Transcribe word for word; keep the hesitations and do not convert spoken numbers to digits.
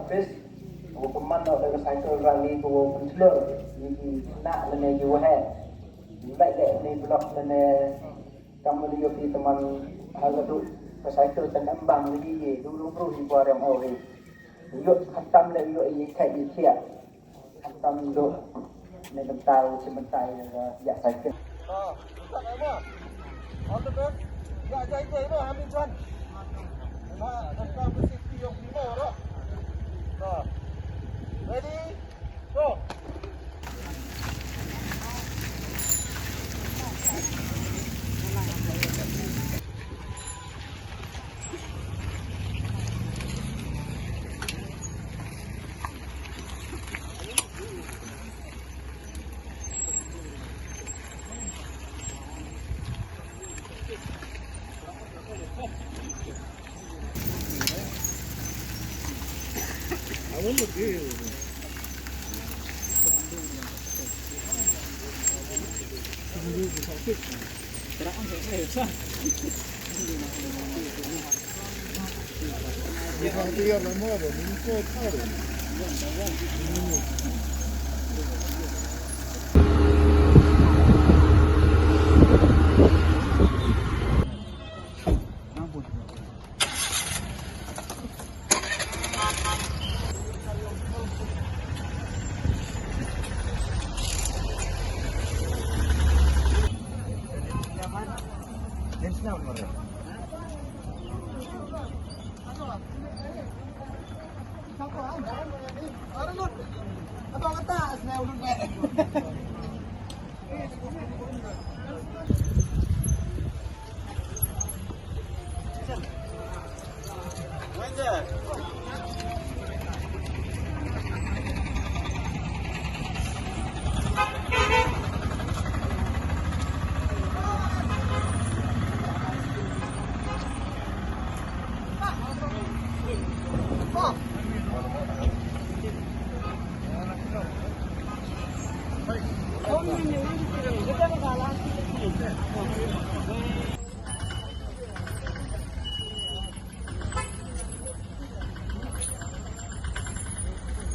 Bis, u pynman noh da ka cycle rally ka wow pynchlur ïa ki khynnah lane ki waheh. Lait leh ne block lane kam u D O P teman ha ka duk ka cycle kan embang lagi ye du du bru hi kwa rem o hi. Ïoh khamtam leh ïoh ïa khat ïa khiah. Khamtam duk ne bentau chi bentai ïa ka ïa cycle. All the best. Ïa jai jai ba hamin chan. Na, na ka safety of you know. Ready? Go.